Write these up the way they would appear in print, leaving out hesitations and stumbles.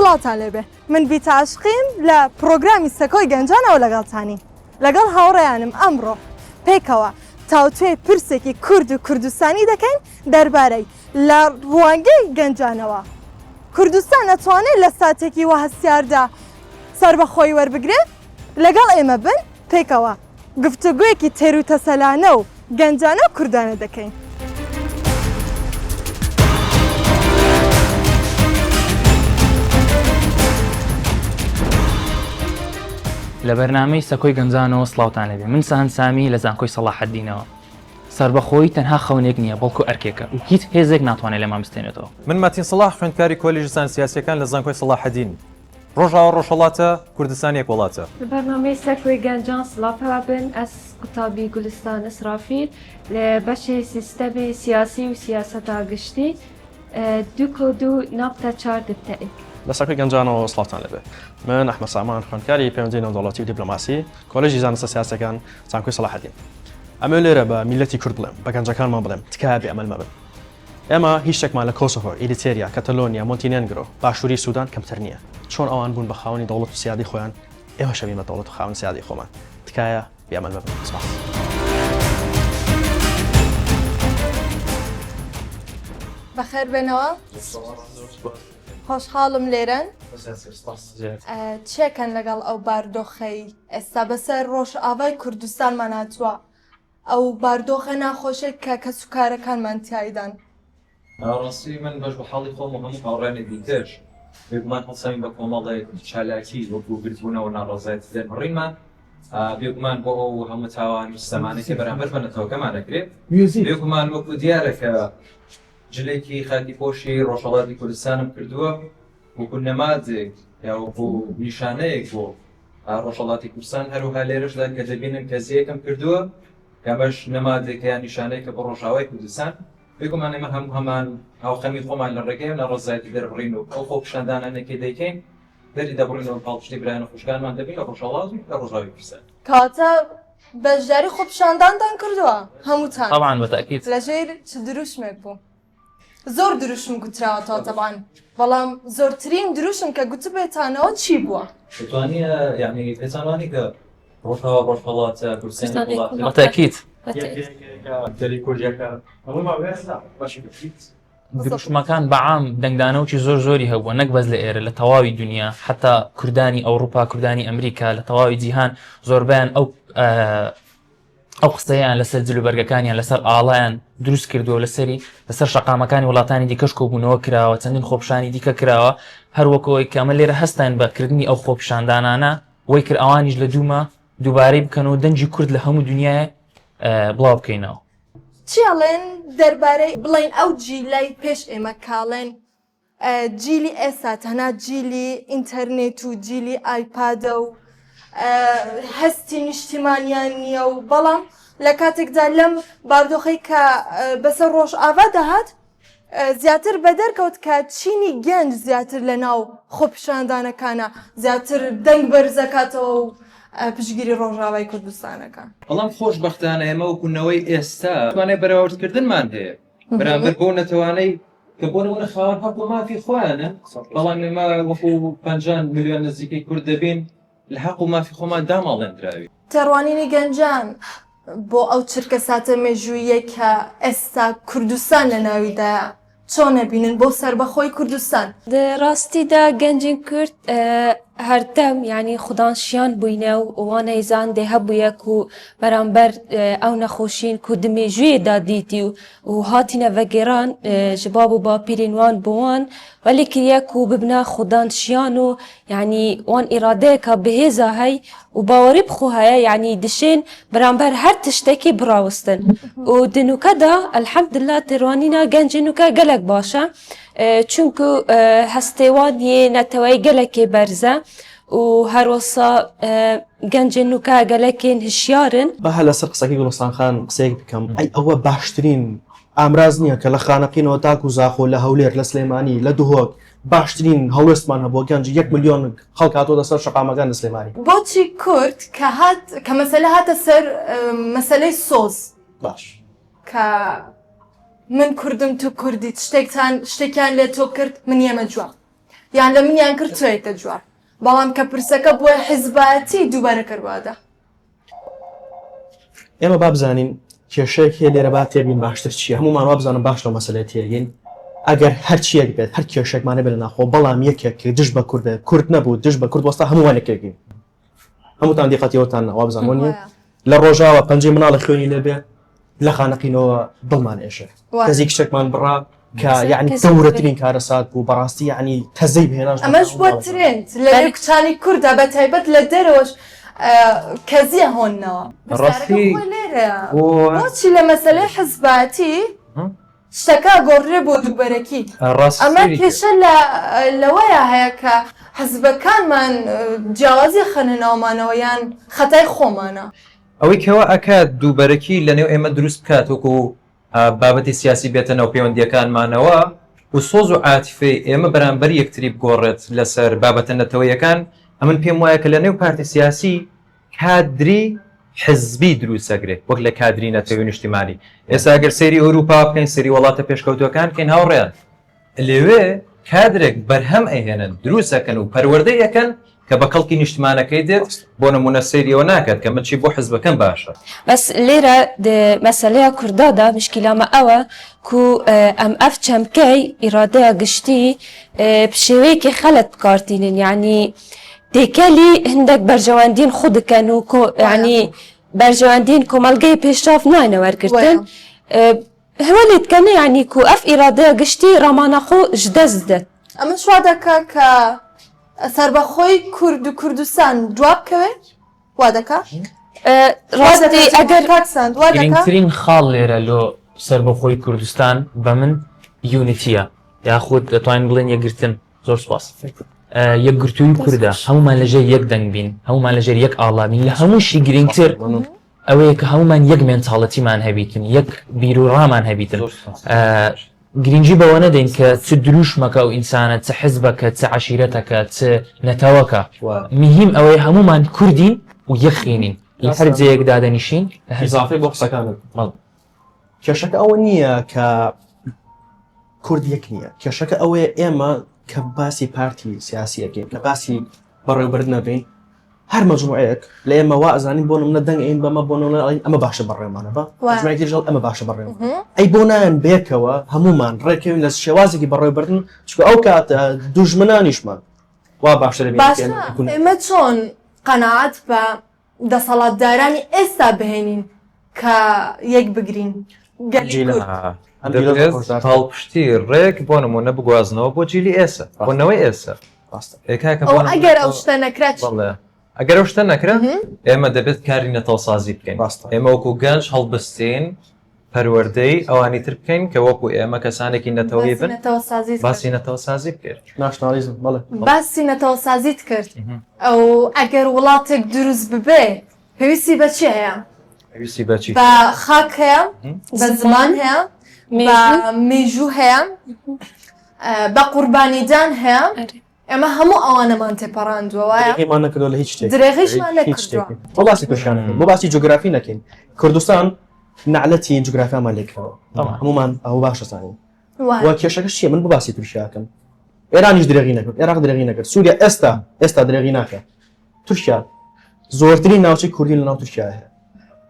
سڵاوتان لێبێ من بیتا عەشقیم لە پڕۆگرامی سەکۆی گەنجانەوە لەگەڵتانین لەگەڵ هاوڕێیانم ئەمڕۆ پێکەوە تاوتوێی پرسێکی کورد و کوردستانی دەکەین دەربارەی لە ڕوانگەی گەنجانەوە کوردستان ئەتوانێت لە ساتێکی وا هەستیاردا سەربەخۆیی وەربگرێ؟ لەگەڵ ئێمە بن پێکەوە گفتوگۆیەکی تێروتەسەلانە و گەنجانە و کوردانە دەکەین. لە بەرنامەی سەکۆی گەنجانەوە سڵاوتان لێبێ من سەهەند سامی لە زانکۆی سەڵاحەدینەوە سەربەخۆیی تەنها خەونێک نییە بەڵکو ئەرکێکە و هیچ هێزێک ناتوانێت لێمان بستێنێتەوە. من مەتین سەڵاح خوێندکاری کۆلێژی زانست سیاسیەکان لە زانکۆی سەڵاحەدین. ڕۆژئاوا ڕۆژهەڵاتە، کوردستان یەک وڵاتە. لە بەرنامەی سەکۆی گەنجان سڵاو بن ئەز قوتابی گولستان ئیسرافیل لە بەشێ سیستەمێ سیاسی و سیاسەتا گشتی دوو کۆ دوو نابتە چار دبتە ئێک. لە سەکۆی گەنجانەوە سڵاوتان لێبێ. من ئەحمەد سامان خوێندکاری پەیوەندی نێودەوڵەتی و دیپلۆماسی، کۆلێژی زانستە سیاسیەکان، زانکۆی سەڵاحەدین. ئەمەوێ لێرە بە میللەتی کورد بڵێم، بە گەنجەکانمان بڵێم، تکایە بێ ئەمەل مەبن. ئێمە هیچ شتێکمان لە کۆسۆڤۆ، ئیریتێریا، کەتەلۆنیا، مۆنتینێنگرۆ، باشووری سوودان کەمتر نییە. چۆن ئەوان بوون بە خاوەنی دەوڵەت و سیادەی خۆیان، ئێمەش ئەبین بە دەوڵەت و خاوەن سیادەی خۆمان. تکایە بێ ئەمەل مەبن. سپاس. بەخێربێنەوە. خۆشحاڵم لێرەن. چێکەن لەگەڵ ئەو باردۆخەی ئێستا بەسەر ڕۆژئاڤای کوردستانمان هاتووە؟ ئەو باردۆخە ناخۆشەی کە کەسوکارەکانمان تیایدان. ڕاستی من بەش بە حاڵی خۆم و هەموو هاوڕێیانی دیکەش بێگومان هەڵساوین بە کۆمەڵێک چالاکی وەکو گردبوونەوە ناڕەزایەتی دەربڕینمان بێگومان بۆ ئەو هەموو تاوان و ستەمانەی کە بەرامبەر بە نەتەوەکەمان ئەکرێت بێگومان وەکو دیارە کە جلێکی خاکی پۆشی ڕۆژهەڵاتی کوردستانم کردووە وەکو نەمادێک یا وەکو نیشانەیەک بۆ ڕۆژهەڵاتی کوردستان، هەروەها لێرەشدا کە دەبینن کەزییەکم کردووە کە ئەمەش نەمادێکە یان نیشانەیەکە بۆ ڕۆژئاوای کوردستان. بێگومان ئێمە هەموو هەمان هاوخەمی خۆمان لە ڕێگەی ئەم ناڕەزایەتی دەربڕین و ئەو خۆپیشاندانانەی کە دەیکەین دەری دەبڕین و پاڵپشتی برایان و خوشکانمان دەبین لە ڕۆژهەڵات و لە ڕۆژئاوای کوردستان. کەواتە بەشداری خۆپیشاندانتان کردووە هەمووتان؟ طبعا بتاکید. لەژێر چ دروشمێک بوو؟ زۆر دروشم گوتراوەتەوە تەبعەن بەڵام زۆرترین دروشم کە گوتبێتانەوە چی بووە؟ دەتوانیە یعنی پێتان وانی کە ڕۆژئاوا ڕۆژهەڵاتە کوردستان وڵاتە بەتەکید گەلی کوردیەکە هەموومان وێستا بەشی بکریت. دروشمەکان بە عام دەنگدانەوەکی زۆر زۆری هەبووە نەک بەس لە ئێرە لە تەواوی دنیا حتا کوردانی ئەوروپا کوردانی ئەمریکا لە تەواوی جیهان زۆربیان ئەو ئەو قسەیان لەسەر جلوبەرگەکانیان لەسەر ئاڵایان دروست کردووە لەسەری لەسەر شەقامەکانی وڵاتانی دیکەش کۆبوونەوە کراوە چەندین خۆپشانی دیکە کراوە هەروەکەوەی کە ئەمە لێرە هەستان بە کردنی ئەو خۆپیشاندانانە وەی کرد ئەوانیش لە دوومە دووبارەی بکەن و دەنگی کورد لە هەموو دنیای بڵاو بکەینەوە. چی ئەڵێن دەربارەی بڵێین ئەو جیلەی پێش ئێمە کاڵێن جیلی ئێستا تەنها جیلی ئینتەرنێت و جیلی ئایپادە و هەستی نیشتیمانیان نییە و بەڵام لە کاتێکدا لەم باردۆخەی کە بەسەر ڕۆژئاڤا دەهات زیاتر بەدەرکەوت کە چینی گەنج زیاتر لە ناو خۆپیشاندانەکانە زیاتر دەنگ بەرزەکاتەوە و پشتگیری ڕۆژئاوای کوردستانەکە. بەڵام خۆشبەختانە ئێمە وەکو نەوەی ئێستا توانای بەراوردکردنمان هەیە بەرامبەر بەو نەتەوانەی کە بۆ نمونە خاوەن حەق و مافی خۆیانن، بەڵام ئێمە وەکو 50 ملیۆن نزیکەی کورد دەبین لە حەق و مافی خۆمان داماڵێندراوین. تێڕوانینی گەنجان بۆ ئەو چرکەساتە مێژووییەی کە ئێستا کوردستان لە ناویدایە چۆن ئەبینن بۆ سەربەخۆی کوردستان؟ دە ڕاستیدا گەنجین کورد هەردەم یانی خودان شیان بووینە و وانەی زاندێ هەبوویە کو بەرامبەر ئەو نەخۆشین کو د مێژوویێدا دیتی و و هاتینە ڤەگێران ژ باب و باپیرین وان بۆ وان وەلی کریە کو ببنە خودان شیان و یانی وان ئیرادەیەکا بهێزا هەی و باوەڕی بخۆ هەیە یانی دشێن بەرامبەر هەر تشتەکی بڕاوستن و د نوکەدا الحمدلله تێڕوانینا گەنجی نوکە گەلەک باشە چونکو هەستێ وان یێ نەتەوەی گەلەکێ بەرزە و هەروەسا گەنجێ نوکە گەلەکێن هشیارن. با هەر لەسەر قسەکەی گوڵستان خان قسەیەک بکەم، ئەی ئەوە باشترین ئامراز نییە کە لە خانەقینەوە تاکو زاخۆ، لە هەولێر، لە سلێمانی، لە دهۆک باشترین هەڵوێستمان هەبووە، گەنج یەک ملیۆن خەڵک هاتووەتە سەر شەقامەکان لە سلێمانی. بۆچی کورد کە هات کە مەسەلە هاتە سەر مەسەلەی سۆز باش. کە من کوردم تو کوردیت شتێکتان شتێکیان لێ تۆ کرد من یەمە جواب. یان لە منیان کرد تۆیتە جواب بەڵام کە پرسەکە بووە حیزبایەتی دووبارە کەربادە. ئێمە با بزانین کێشەیەک هەیە لێرە با تێبین باشتر چییە هەمومان وا بزانم باش لەو مەسەلەیە تێگەین ئەگەر هەرچیەک بێت هەر کێشێکمان هەبێت لە ناخۆ بەڵام یەکێک کە دژ بە کورد بێت کورد نەبوو دژ بە کورد وەستا هەمووان یەکێکین هەمووتان دیقەتی ئەوتان نا وابزانم وەنیە لە ڕۆژاوە پەنجەی مناڵە خوێنی لێبێ لە خانەقینەوە دڵمان ئێشێ کەزی کچێکمان بڕا کە یعنی گەورەترین کارەسات بوو بەڕاستی یعنی تەزەی بهێناش ئەمەش بۆ ترند لە نێو کچانی کورددا بە تایبەت لە دەرەوەش کەزیە هۆننەوە ڕاستی بۆچی لە مەسەلەی حزباتی شتەکە گۆڕرێ بۆ دووبەرەکی. ئەمە کێشە لە لەوەیا هەیە کە حزبەکانمان جیاوازی ئەخەنە ناومانەوە یان خەتای خۆمانە. ئەوەی کەوا ئەکات دووبەرەکی لەنێو ئێمە دروست بکات وەکو بابەتی سیاسی بێتە ناو پەیوەندییەکانمانەوە و سۆز و عاتیفەی ئێمە بەرامبەر یەکتری بگۆڕێت لەسەر بابەتە نەتەوەیەکان، ئەمن پێم وایە کە لەنێو پارتی سیاسی کادری حزبی دروست ئەگرێ وەک لە کادری نەتەوەی نیشتیمانی. ئێستا ئەگەر سەیری ئەوروپا بکەین، سەیری وڵاتە پێشکەوتووەکان بکەین هاوڕێیان، لەوێ کادرێک بەرهەم ئەهێنن، دروست ئەکەن و پەروەردەی ئەکەن کە بە کەڵکی نیشتمانەکەی دێت، بۆ نموونە سەیری ئەوە ناکات کە من چی بۆ حزبەکەم باشە. بەس لێرە دە مەسەلەیا کوردا دا مشکیلا مە ئەوە کو ئەم ئەڤ چەمکەی ئیرادەیا گشتی ب شێوەیەکی خەلەت بکار تینن یانی تێکەلی هندەک بەرژەوەندین خو دکەن و یانی بەرژەوەندین کۆمەڵگەی پێشراف ناینە وەرگرتن هەوە لێ دکەنە یانی کو ئەف ئیرادەیا گشتی ڕامانا خو ژ دەست ددەت. ئەمەش وا دەکا کە سەربەخۆی کورد و کوردستان دوا بکەوێ؟ وا دەکا؟ ڕاستی ئەگەر کاک ساند وا دەکا؟ گرنگترین خاڵ لێرە لۆ سەربەخۆی کوردستان بە من یونیتیە یاخود دەتوانین بڵێن یەکگرتن زۆر سوپاس یەکگرتووی کوردە هەمومان لەژێر یەک دەنگ بین هەمومان لەژێر یەک ئاڵا بین لە هەمووشی گرنگتر ئەوەیە کە هەمومان یەک mentality مان هەبیتن یەک بیروڕامان هەبیتن گرنگی بەوە نەدەین کە چ دروشمەکە ئەو ئینسانە چ حزبەکە چ عەشیرەتەکە چ نەتەوەکە مهیم ئەوەیە هەمومان کوردین و یەک خوێنین لە هەر جێیەک دادەنیشین لە هەر ئیزافەی بۆ قسەکانت کێشەکە ئەوە نییە کە کورد یەک نییە کێشەکە ئەوەیە ئێمە کە باسی پارتی سیاسیەکەین کە باسی بەڕێوبردن نەبین هەر مەجموعەیەک لە ئێمە وا ئەزانین بۆ نمونە دەنگ ئەین بەمە بۆ نمونە ئەڵێن ئەمە باشە بەڕێومانە بە مەجموعەیەکی تریش ئەڵێن ئەمە باشە بەڕێوە ئەی بۆ نایەن بەیەکەوە هەمومان ڕێکەوین لە شێوازێکی بەڕێوبردن چونکە ئەو کاتە دوژمنانیشمان وا باشتر دەبین باشە ئێمە چۆن قەناعەت بە دەسەڵاتدارانی ئێستا بهێنین کە یەک بگرین گەلی کورد. دەبێت پاڵپشتی ڕێک بۆ نمونە بگوازنەوە بۆ جیلی ئێسە بۆ نەوەی ئێسە ئەگەر ئەو شتە نەکرا ئەگەر ئەو شتە نەکرا ئێمە دەبێت کاری نەتەوەسازی بکەین ئێمە وەکو گەنج هەڵبستین پەروەردەی ئەوانی تر بکەین کە وەکو ئێمە کەسانێکی نەتەوەی بن باسی نەتەوەسازی بکەین ناشنالیزم بەڵێ باسی نەتەوەسازیت کرد ئەو ئەگەر وڵاتێک دروست ببێ پێویستی بە چی هەیە؟ پێویستی بە چی؟ بە خاک هەیە، بە زمان هەیە، بە مێژوو هەیە، بە قوربانیدان هەیە. ئێمە هەموو ئەوانەمان تێپەڕاندووە وایە؟ درێغیمان نەکردووە لە هیچ شتێک. درێغیشمان نەکردووە. بۆ باسی تورکیا نەکەین، بۆ باسی جوگرافی نەکەین. کوردستان نەعلەتی جوگرافیامان لێکراوە. هەموومان ئەوە باش ئەزانین. وە کێشەکەش چییە؟ من بۆ باسی تورکیا ئەکەم. ئێرانیش درێغی نەکرد، عێراق درێغی نەکرد، سووریا ئێستا ئێستا درێغی ناکات. تورکیا زۆرترین ناوچەی کوردی لە ناو تورکیا هەیە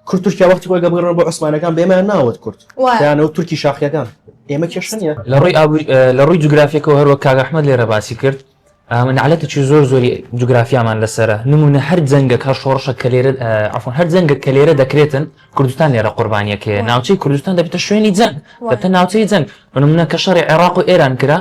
کورد تورکیا وەختی خۆی گەبڕن بۆ عوسمانەکان بێمە ناوت کورد یانەوە تورکی شاخیەکان ئێمە کێشە نیە لە ڕووی ئابووری لە ڕووی جوگرافیەکەوە هەروەک کاک ئەحمەد لێرە باسی کرد نەعلەتێکی زۆر زۆری جوگرافیامان لەسەرە نمونە هەر جەنگەک هەر شۆڕشە کە لێرە عفوا هەر جەنگەک کە لێرە دەکرێتن کوردستان لێرە قوربانیەکەیە ناوچەی کوردستان دەبێتە شوێنی جەنگ دەبێتە ناوچەی جەنگ نمونە کە شەڕی عێراق و ئێران کرا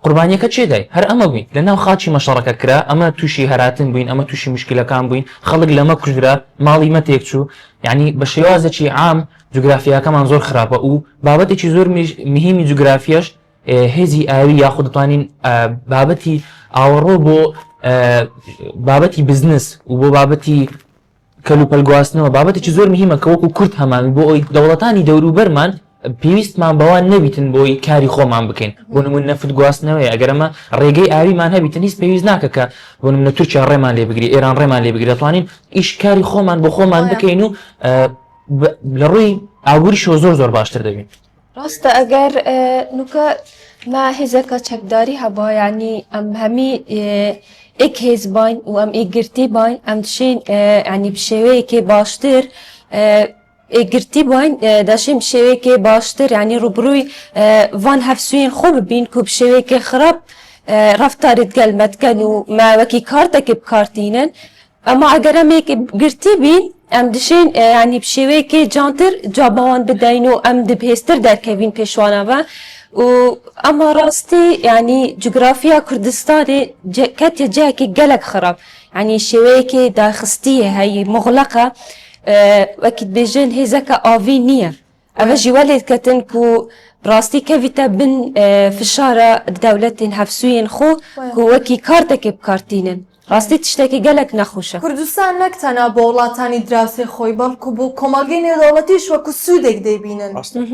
قوربانیەکە کێ دای؟ هەر ئەمە بووین. لە ناو خاکی مە شەڕەکە کرا، ئەمە تووشی هەراتن بووین، ئەمە تووشی موشکیلەکان بووین، خەڵک لەمە کوژرا، ماڵی مە تێکچوو. یانی بە شێوازێکی عام جوگرافیاکەمان زۆر خراپە و بابەتێکی زۆر مهیمی جوگرافیەش هێزی ئاوی یاخود دەتوانین بابەتی ئاوەڕۆ بۆ بابەتی بزنس و بۆ بابەتی کەلوپەل گواستنەوە بابەتێکی زۆر مهمە کە وەکو کورد هەمان بۆ ئەوی دەوڵەتانی دەوروبەرمان پێویستمان بەوان نەبیتن بۆی کاری خۆمان بکەین بۆ نمون نەفت گواستنەوەی ئەگەر ئەمە ڕێگەی ئاویمان هەبیتن هیچ پێویست ناکە کە بۆ نمونە تورکیا ڕێمان لێ بگری ئێران ڕێمان لێ بگری دەتوانین ئیش کاری خۆمان بۆ خۆمان بکەین و لە ڕووی ئابووریشەوە زۆر زۆر باشتر دەبین. ڕاستە ئەگەر نوکە. ما هێزەکە چەکداری هەبا یعنی ئەم هەمی ئێک هێز باین و ئەم ئێکگرتی باین ئەم دشین یعنی بشێوەیەکی باشتر ئێکگرتی باین دەشین بشێوەیەکی باشتر یعنی ڕوبڕووی ڤان هەفسوین خۆ ببین کو بشێوەیەکی خراپ ڕەفتارت گەل مەدکەن و ما وەکی کارتەکی بکارتینن ئەما ئەگەر ئەم یەک گرتی بین ئەم دشین یعنی بشێوەیەکی جانتر جوابەوان بدەین و ئەم دبهێزتر دەرکەوین پێشوانەوە و ئەما ڕاستی یعنی جوگرافیا کوردستانی کەتیە جایەکی گەلەک خراپ یعنی شێوەیەکی داخستیە هەیە مغلقە وەکی دبێژن هێزەکە ئاڤی نییە ئەمە ژی وەلێت کەتن کو ڕاستی کەویتە بن فشارە دەولەتێن هەفسویێن خۆ کو وەکی کارتەکێ بکارتینن. ڕاستی تشتێکی گەلەک نەخوشە. کوردستان نەک تەنها بۆ وڵاتانی دراوسێ خۆی بەڵکو بۆ کۆمەڵگەی نێودەوڵەتیش وەکو سوودێک دەیبینن.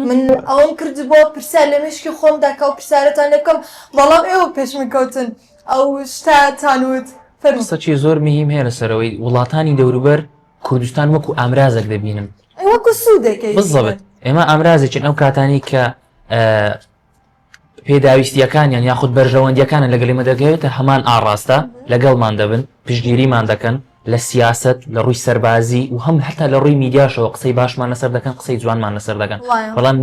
من ئەوەم کردبووە پرسیار لە مێشکی خۆمدا کە ئەو پرسیارەتان لێ بکەم بەڵام ئێوە پێش من کەوتن ئەو شتەتان وت. فەرموو. قسەکی زۆر مهیم هەیە لەسەرەوەی وڵاتانی دەوروبەر کوردستان وەکو ئامرازێک دەبینن. ئەی وەکو سوودێک ئەیبینن. بزەبت ئێمە ئامرازێکین ئەو کاتانەی کە پێداویستیەکانیان یاخود بەرژەوەندیەکانیان لەگەڵ ئێمە دەکەوێتە هەمان ئاڕاستە لەگەڵمان دەبن پشتگیریمان دەکەن لە سیاسەت لە ڕووی سەربازی و هەم هەتا لە ڕووی میدیاشەوە قسەی باشمان لەسەر دەکەن قسەی جوانمان لەسەر دەکەن بەڵام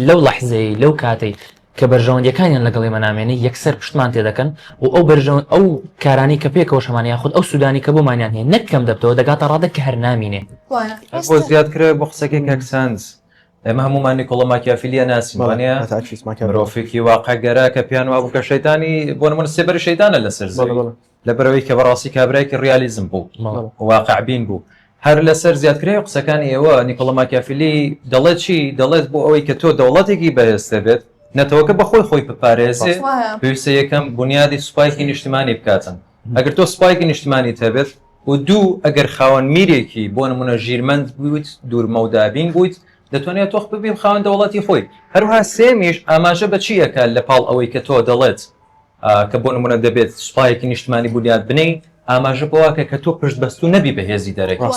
لەو لەحزەیە لەو کاتەی کە بەرژەوەندیەکانیان لەگەڵ ئێمە نامێنێ یەکسەر پشتمان تێدەکەن و ئەو بەرژەوەند ئەو کارانەی کە پێکەوە شەمان یاخود ئەو سوودانی کە بۆمانیان هەیە نەک کەم دەبتەوە دەگاتە ڕادە کە هەر نامینێ. بۆ زیاد کرێ بۆ قسەکەی کاک سانز ئێمە هەموومان نیکۆڵۆ ماکیافیلی ئەناسین وانە مرۆڤێکی واقعگەرا کە پێیان وابوو کە شەیتانی بۆ نمونە سێبەری شەیتانە لەسەر زەوی لەبەرئەوەی کە بەڕاستی کابرایەکی ڕیالیزم بوو واقعبین بوو هەر لەسەر زیادکراوی قسەکانی ئێوە نیکۆڵۆ ماکیافیلی دەڵێت چی دەڵێت بۆ ئەوەی کە تۆ دەوڵەتێکی بەهێزتر بێت نەتەوەکە بەخۆی خۆی بپارێزێ پێویستە یەکەم بنیادی سوپایەکی نیشتمانی بکاتن ئەگەر تۆ سوپایەکی نیشتمانیت هەبێت و دوو ئەگەر خاوەن میرێکی بۆ نمونە ژیرمەند بوویت دوورمەودابین بوویت دەتوانێت تۆخ ببی خاوەن دەوڵەتی خۆی هەروها سێمیش ئاماژە بە چی ئەکات لە پاڵ ئەوەی کە تۆ دەڵێت کە بۆ نمونە دەبێت سوپایەکی نیشتمانی بونیاد بنێی، ئاماژە بەوەکە کە تۆ پشتبەستوو نەبی بە هێزی دەرەکی.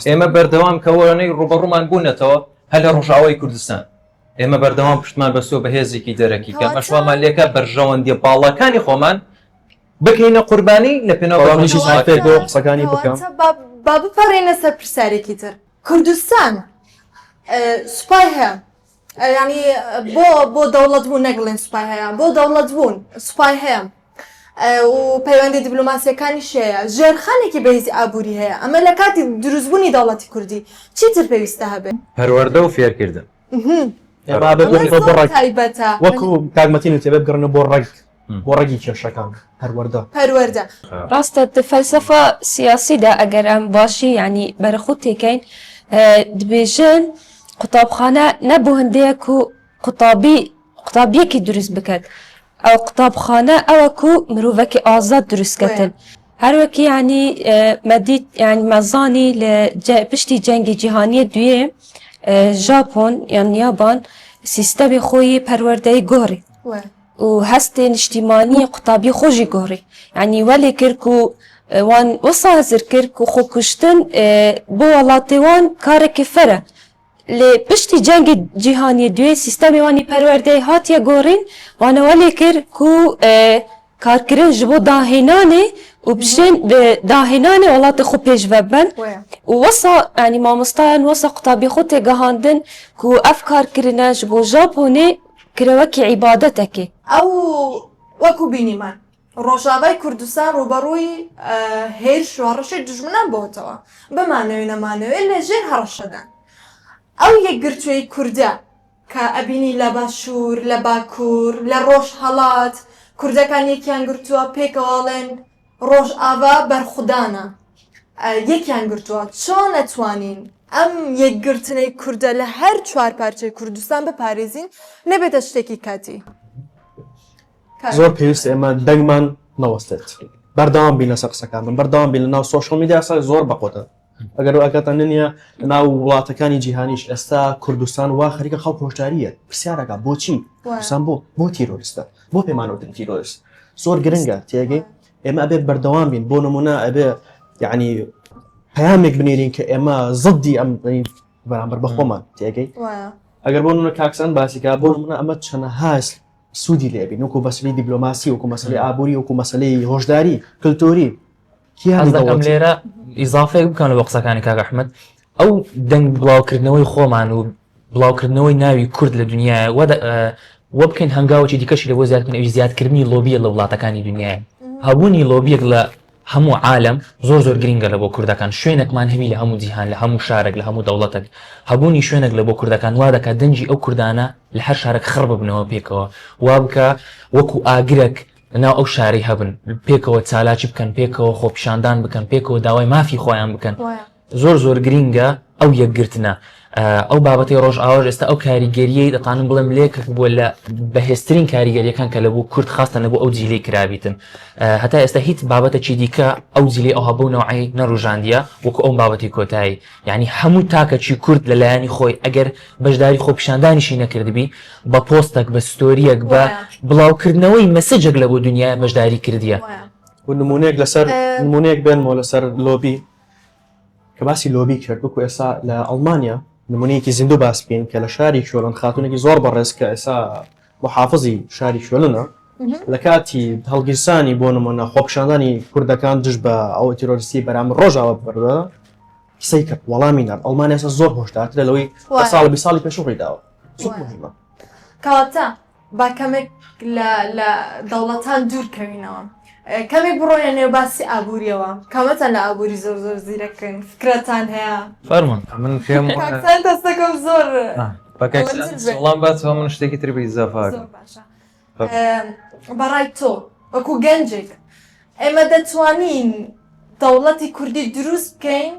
ئێمە بەردەوام کە وانەی ڕووبەڕوومان بوونەتەوە هەر لە ڕۆژئاوای کوردستان، ئێمە بەردەوام پشتمان بەستووە بە هێزێکی دەرەکی کە ئەمەش وامان لێکا بەرژەوەندییە باڵاکانی خۆمان بکەینە قوربانی لە پێناو بەرژەوەندیی قسەکانی بکەم. با بپەڕێینە سەر پرسیارێکی تر. کوردستان سوپای هەیە، یانی بۆ بۆ دەوڵەت بوون نەک بڵێن سوپای هەیە بۆ دەوڵەت بوون سوپای هەیە و پەیوەندی دیبلۆماسیەکانیش هەیە ژێرخانێکی بەهێزی ئابووری هەیە ئەمە لە کاتی دروستبوونی دەوڵەتی کوردی چیتر پێویستە هەبێ؟ پەروەردە و فێرکردن. ئێمە ئەبێ بگەڕێینەوە بۆ ڕەگ تایبەتە وەکو کاک مەتین وتی ئەبێ بگەڕێنەوە بۆ ڕەگ بۆ ڕەگی کێشەکان پەروەردە. پەروەردە. ڕاستە دە فەلسەفە سیاسیدا ئەگەر ئەم باشی یانی بەرەخوت تێکەین دبێژن قوتابخانە نە بۆ هەندەیە کو قوتابی قوتابیەکی دروست بکەت ئەو قوتابخانە ئەوە کو مرۆڤەکی ئازاد دروست کەتن هەروەکی یانی مەدیت یانی مەزانی لە پشتی جەنگی جیهانیە دوێ ژاپۆن یان یابان سیستەمی خۆی پەروەردەی گۆڕی و هەستێ نیشتیمانی قوتابی خۆ ژی گۆڕی یانی وەلێ کرد کو وان وسا هزر کرد کو خۆکوشتن بۆ وەڵاتێ وان کارێکی فەرە لێ پشتی جەنگی جیهانی دوێ سیستەمی وانی پەروەردەی هاتیە گۆڕین وانە وەلێ کرد کو کارکردن ji bo dahênanê û bişên bi dahênanê welatê xwe pêşve bin û wisa yanî mamostayan wisa qutabî xwe têgihandin ku ev karkirine ji bo Japonê kire wekî îbadetekê. Ew wekû bînîman ڕۆژاڤای کوردستان ڕووبەڕووی هێرش و هەڕەشەی دوژمنان بۆتەوە، بمانەوێ نەمانەوێ لە ژێر هەڕەشەدان. ئەو یەکگرتوویی کوردە کە ئەبینی لە باشوور، لە باکوور، لە ڕۆژهەڵات کوردەکان یەکیان گرتووە پێکەوە ئەڵێن ڕۆژئاڤا بەرخودانە یەکیان گرتووە، چۆن ئەتوانین ئەم یەکگرتنەی کوردە لە هەر چوارپارچەی کوردستان بپارێزین نەبێتە شتێکی کاتی؟ زۆر پێویستە ئێمە دەنگمان نەوەستێت بەردەوام بین لەسەر قسەکانمان بەردەوام بین لە ناو سۆشیال میدیا ئێستا زۆر بەقوتە ئەگەر ئاگاتان نییە لەناو وڵاتەکانی جیهانیش ئێستا کوردستان وا خەریکە خەڵک هۆشداریە پرسیارەکە بۆچی کوردستان بۆ بۆ تیرۆریستە بۆ پێمانوتن تیرۆریست زۆر گرنگە تێگەی ئێمە ئەبێت بەردەوام بین بۆ نمونە ئەبێ یعنی پەیامێک بنێرین کە ئێمە زدی ئەم بەرامبەر بە خۆمان تێگەی ئەگەر بۆ نمونە کاکسان باسیکا بۆ نمونە ئەمە چەنەهاس. سوودی لێ بین وەکو مەسەلەی دیبلۆماسی وەکو مەسەلەی ئابووری وەکو مەسەلەی هۆشداری کلتوری کیانی دەکەم لێرە ئیزافەیەک بکەم لە بۆ قسەکانی کاک ئەحمەد ئەو دەنگ بڵاوکردنەوەی خۆمان و بڵاوکردنەوەی ناوی کورد لە دنیاە وە بکەین هەنگاوەکی دیکەشی لە بۆ زیادکردن ئەوی زیادکردنی لۆبیە لە وڵاتەکانی دنیاە هەبوونی لۆبیەک لە هەموو عالەم زۆر زۆر گرینگە لە بۆ کوردەکان شوێنێکمان هەبی لە هەموو جیهان لە هەموو شارێک لە هەموو دەوڵەتێک هەبوونی شوێنێک لە بۆ کوردەکان وا دەکات دەنگی ئەو کوردانە لە هەر شارێک خڕ ببنەوە پێکەوە وا بکا وەکو ئاگرێک لەناو ئەو شارەی هەبن پێکەوە چالاکی بکەن پێکەوە خۆپیشاندان بکەن پێکەوە داوای مافی خۆیان بکەن زۆر زۆر گرینگە ئەو یەکگرتنە. ئەو بابەتەی ڕۆژئاواش ئێستا ئەو کاریگەریەی دەتوانم بڵێم لێکرد بووە لە بەهێزترین کاریگەریەکان کە لە بۆ کورد خاستە لە بۆ ئەو جیلەی کرابیتن هەتا ئێستا هیچ بابەتێکی دیکە ئەو جیلی ئەوها بەو نەوعەی نەڕوژاندیە وەکو ئەو بابەتی کۆتایی یعنی هەموو تاکەکی کورد لە لایەنی خۆی ئەگەر بەشداری خۆپیشاندانیشی نەکردبی بە پۆستەک بە ستۆریەک بە بڵاوکردنەوەی message ێک لە بۆ دنیای بەشداری کردیە. و نمونەیەک لەسەر نمونەیەک بێنمەوە لەسەر لۆبی کە باسی لۆبی کرد وەکو ئێستا لە ئەڵمانیا نمونەیەکی زیندوو باس بکەین کە لە شاری کۆلن خاتونێکی زۆر بەڕێز کە ئێستا محافزی شاری کۆلنە لە کاتی هەڵگیرسانی بۆ نمونە خۆپیشاندانی کوردەکان دژ بە ئەو تیرۆریستی بەرامبەر ڕۆژاوا بەردە قسەی کرد وەڵامی نارد ئەڵمانیا ئێستا زۆر هۆشدارترە لەوەی لە ساڵ 20 ساڵی پێشوو ڕوویداوە زۆر مهمە کەواتە با کەمێک لە لە دەوڵەتان دوور کەوینەوە کەمێک بڕۆینە نێو باسی ئابووریەوە کامەتان لە ئابووری زۆر زۆر زیرەکن فکرەتان هەیە فەرموون من پێم کاکسان دەستەکەم زۆر وەڵام باتەوە من شتێکی تر بە ئیزافە زۆر باشە بەڕای تۆ وەکو گەنجێک ئێمە دەتوانین دەوڵەتی کوردی دروست بکەین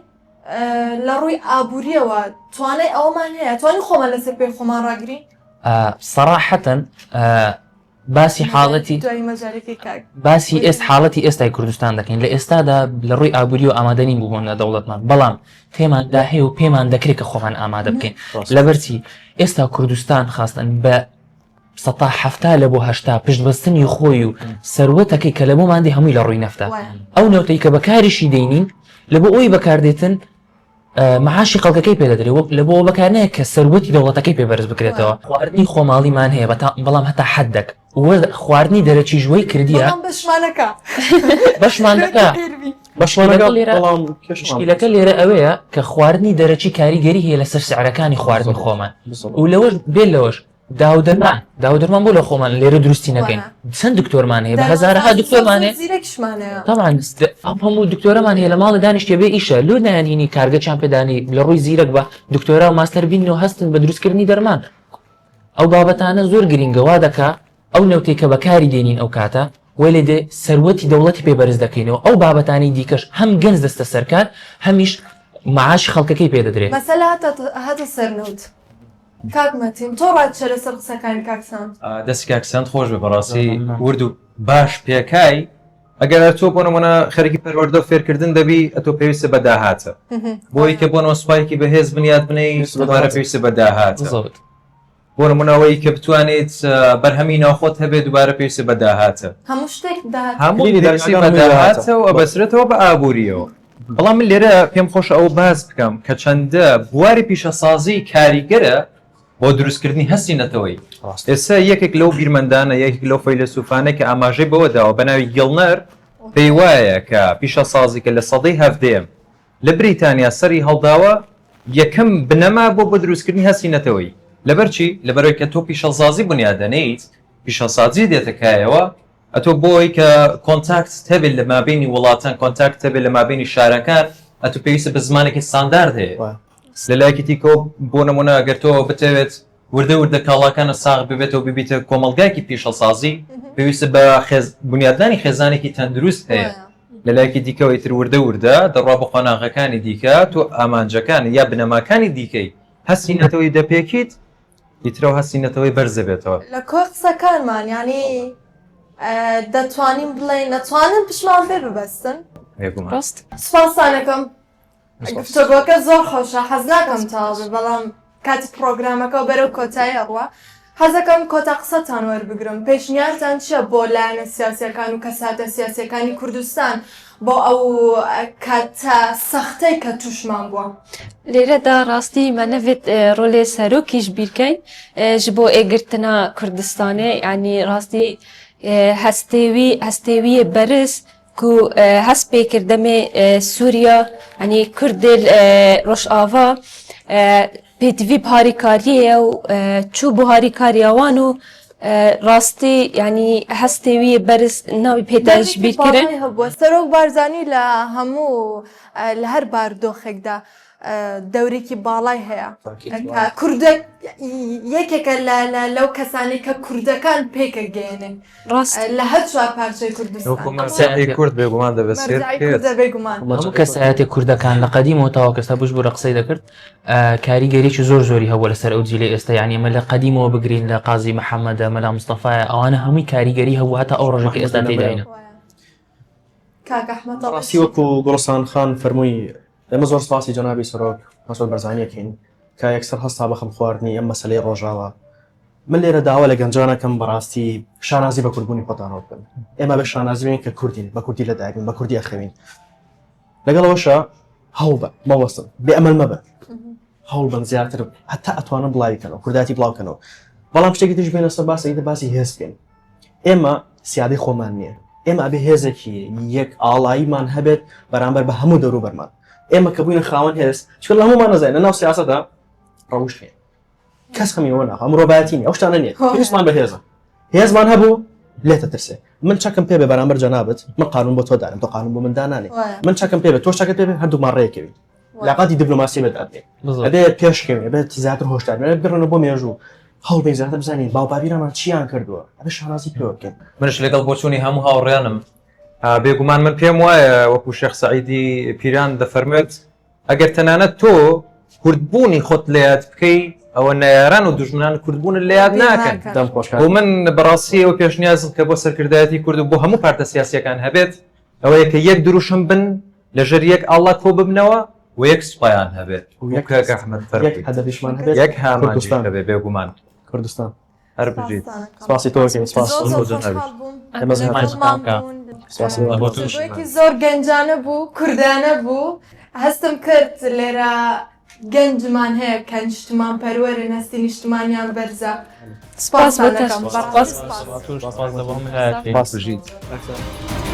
لە ڕووی ئابووریەوە توانای ئەوەمان هەیە توانین خۆمان لەسەر پێی خۆمان ڕاگرین؟ سەراحەتەن باسی حاڵەتی باسی ئێست حاڵەتی ئێستای کوردستان دەکەین لە ئێستادا لە ڕووی ئابووری و ئامادە نین بوو بۆ دەوڵەتمان بەڵام تێماندا هەیە و پێمان دەکرێت کە خۆمان ئامادە بکەین لەبەرچی ئێستا کوردستان خاستن بە سەتا 70 لە بۆ هەشتا پشتبەستنی خۆی و سەروەتەکەی کە لە بۆمان دێ هەمووی لە ڕووی نەفتە ئەو نەوتەی کە بەکاریشی دێنین لە بۆ ئەوی بەکاردێتن معاشی خەڵکەکەی پێ دەدرێ وەک لە بۆ بەکار نایە کە سەروەتی دەوڵەتەکەی پێ بەرز بکرێتەوە خواردنی خۆماڵیمان هەیە بەڵام هەتا حدێک خواردنی دەرەکیش وەی کردیە بەڵام بەشمانەکە بەشمانەکە بەشمانەکە لێرە بەڵام کێشمان مشکلەکە لێرە ئەوەیە کە خواردنی دەرەکی کاریگەری هەیە لەسەر سعرەکانی خواردنی خۆمان بالضبط. و لەوەش بێ لەوەش داودەرمان داودەرمان بۆ لە خۆمان لێرە دروستی نەکەین چەند دکتۆرمان هەیە بە هەزارەها دکتۆرمان هەیە طبعا ئەم هەموو دکتۆرەمان هەیە لە ماڵە دانیشتێ بێ ئیشە لۆ نایانهینی کارگەچیان پێدانی لە ڕووی زیرەک بە دکتۆرا و ماستەر بین و هەستن بە دروستکردنی دەرمان ئەو بابەتانە زۆر گرینگە وا دەکا ئەو نەوتەی کە بەکاری دێنین ئەو کاتە وای لێ دێ سەروەتی دەوڵەتی پێ بەرز دەکەینەوە ئەو بابەتانەی دیکەش هەم گەنج دەستە سەرکار هەمیش معاشی خەڵکەکەی پێ دەدرێ. مەسەلە هاتە سەر نەوت. کاک مەتین تۆ ڕات چیە لەسەر قسەکانی کاک ساند؟ دەستی کاک ساند خۆش بێ بەڕاستی ورد و باش پێکای ئەگەر ئەتۆ بۆ نمونە خەریکی پەروەردە و فێرکردن دەبی ئەتۆ پێویستە بە داهاتە بۆی کە بۆ نمونە سوپایەکی بەهێز بنیات بنێی دووبارە پێویستە بە داهاتە بالضبط. بۆ نمونە ئەوەی کە بتوانیت بەرهەمی ناوخۆت هەبێت دووبارە پێویستە بە داهاتە هەموو شتێک داهات هەموو کلیلی پێویستی دەرگاکان بە هەمووی داهاتە داهاتە و ئەبەسرێتەوە بە ئابووریەوە بەڵام من لێرە پێم خۆشە ئەوە باس بکەم کە چەندە بواری پیشەسازی کاریگەرە بۆ دروستکردنی هەستی نەتەوەیی. ئێستا یەکێک لەو بیرمەندانە، یەکێک لەو فەیلەسوفانەی کە ئاماژەی بەوە داوە بە ناوی گیڵنەر، پێی وایە کە پیشەسازی کە لە سەدەی هەڤدەیەم لە بریتانیا سەری هەڵداوە، یەکەم بنەما بووە بۆ دروستکردنی هەستی نەتەوەیی. لەبەر چی؟ لەبەرئەوەی کە تۆ پیشەسازی بنیات دەنێیت، پیشەسازی دێتە کایەوە، ئەتۆ بۆ ئەوەی کە contact ت هەبێت لە مابەینی وڵاتان، contact ت هەبێت لە مابەینی شارەکان، ئەتۆ پێویستت بە زمانێکی ستاندارد هەیە. لە لایەکی دیکەوە بۆ نموونە ئەگەر تۆ بتەوێت وردە وردە کاڵاکانت ساغ ببێتەوە ببیتە کۆمەڵگایەکی پیشەسازی، پێویستت بە بنیادنانی خێزانێکی تەندروست هەیە. لە لایەکی دیکەوە ئیتر وردە وردە دەڕوا بۆ قۆناغەکانی دیکە، تۆ ئامانجەکان یا بنەماکانی دیکەی هەستی نەتەوەیی دەپێکیت، ئیترەوە هەستی نەتەوەی بەرز دەبێتەوە. لە کۆی قسەکانمان یانی دەتوانین بڵێین ئەتوانن پشتمان پێ ببەستن؟ بێگومان. ڕاست. سوپاستان ئەکەم. گفتۆگۆکە زۆر خۆشە حەز ناکەم تەواو بێ بەڵام کاتی پڕۆگرامەکە و بەرەو کۆتایی ئەڕوا حەزەکەم کۆتا قسەتان وەربگرم پێشنیارتان چیە بۆ لایەنە سیاسیەکان و کەساتە سیاسیەکانی کوردستان؟ بۆ ئەو کاتە سەختەی کە تووشمان بووە. لێرەدا ڕاستی مە نەڤێت ڕۆلێ سەرۆکیش بیرکەین ژ بۆ ئێگرتنا کوردستانێ یانی ڕاستی هەستێوی هەستێویێ بەرز کو هەست پێ کرد دەمێ سووریا یانی کوردێل ڕۆژئاڤا پێدڤی بە هاریکاریەیە و چوو بۆ هاریکاریا وان و ڕاستی یانی هەستێویێ بەرز ناوی پێ دەژ دەورێکی بیرکردن. باڵای هەبووە سەرۆک بارزانی لە هەموو لە هەر بارودۆخێکدا دەورێکی باڵای هەیە کە کوردە یەکێکە لە لە لەو کەسانەی کە کوردەکان پێکەگەیەنێ ڕاست لە هەر چوار پارچەی کوردستان. وەکو مەرجەعی کورد بێگومان دەبێت سێر مەرجەعی بکرێت. کوردە بێگومان. هەموو کەسایەتێک کوردەکان لە قەدیمەوە تاوەکو ئێستا بشبورە قسەی دەکرد کاریگەریی زۆر زۆری هەبووە لەسەر ئەو جیلەی ئێستا یانی ئێمە لە قەدیمەوە بگرین لە قازی محەممەدە مەلا مستەفایە ئەوانە هەمووی کاریگەری هەبوو هەتا ئەو ڕۆژە کە ئێستا تێیداینە. کاک ئەحمەد ئەڵێ ڕاستی وەکو گوڵستان خان فەرمووی ئێمە زۆر سپاسی جەنابی سەرۆک مەسعود بەرزانی ئەکەین کە یەکسەر هەستا بە خەمخواردنی ئەم مەسەلەی ڕۆژاوا من لێرە داوا لە گەنجان ئەکەم بەڕاستی شانازی بە کوردبوونی خۆتانەوە بکەن ئێمە بە شانازی بین کە کوردین بە کوردی لەدایک بووین بە کوردی ئەخەوین لەگەڵ ئەوەشا هەوڵبە مەوەستن بێ ئەمەل مەبن هەوڵبن زیاتر هەتا ئەتوانن بڵاوی کەنەوە کورداتی بڵاو کەنەوە بەڵام شتێکی تریش بێنە سەر باس ئەگەر باسی هێز بکەین ئێمە سیادەی خۆمان نییە ئێمە ئەبێ هێزێکی یەک ئاڵاییمان هەبێت بەرامبەر بە هەموو دەوروبەرمان ئێمە کە بووینە خاوەن هێز چونکە لە هەموومان نەزانین لە ناو سیاسەتە ڕەوشت هەیە کەس خەمی ئەوە ناخوا مرۆڤایەتی نیە ئەو شتانە نیە پێویستمان بە هێزە هێزمان هەبوو لێتە ترسێ من چەکم پێ بێ بەرامبەر جەنابت من قانون بۆ تۆ دانم تۆ قانون بۆ من دانانێ من چەکم پێ بێ تۆ چەکت پێ بێ هەردوومان ڕێکەوین لاقاتی دیپلۆماسی بێت ئەبێ ئەبێ پێشکەوێ ئەبێت زیاتر هۆشدار بێت بگەڕێنەوە بۆ مێژوو هەوڵ بین زیاتر بزانین باو باپیرانمان چیان کردووە ئەبێ شانازی پێوە بکەین منش لەگەڵ بۆچوونی هەموو هاوڕێیانم بێگومان من پێم وایە وەکو شێخ سەعیدی پیران دەفەرموێت ئەگەر تەنانەت تۆ کوردبوونی خۆت لە یاد بکەی ئەوە نەیاران و دوژمنان کوردبوونت لە یاد ناکەن دەم خۆش بۆ من بەڕاستی ئەوە پێشنیازم کە بۆ سەرکردایەتی کورد و بۆ هەموو پارتە سیاسیەکان هەبێت ئەوەیە کە یەک دروشم بن لەژێر یەک ئاڵا کۆ ببنەوە و یەک سوپایان هەبێت و یەک کاک ئەحمەد یەک فەرمووی هەدەفیشمان هەبێت یەک هامانجیش کوردستان. هەبێ بێگومان کوردستان هەر بژیت. سپاسی تۆ ئەکەین سپاس زۆر زۆر زۆر خۆشحاڵ بووم ئێمە زیاتر. لەگەڵمان بوون. سپاسی بۆ تۆش. گفتوگۆیەکی زۆر گەنجانە بوو کوردانە بوو هەستم کرد لێرە گەنجمان هەیە کە نیشتمان پەروەرن هەستی نیشتمانیان بەرزە سپاس بۆ سپاستان تەش دەکەم بەڕاستی سپاس سپاس. سپاس. سپاس. بژیت. سپاس.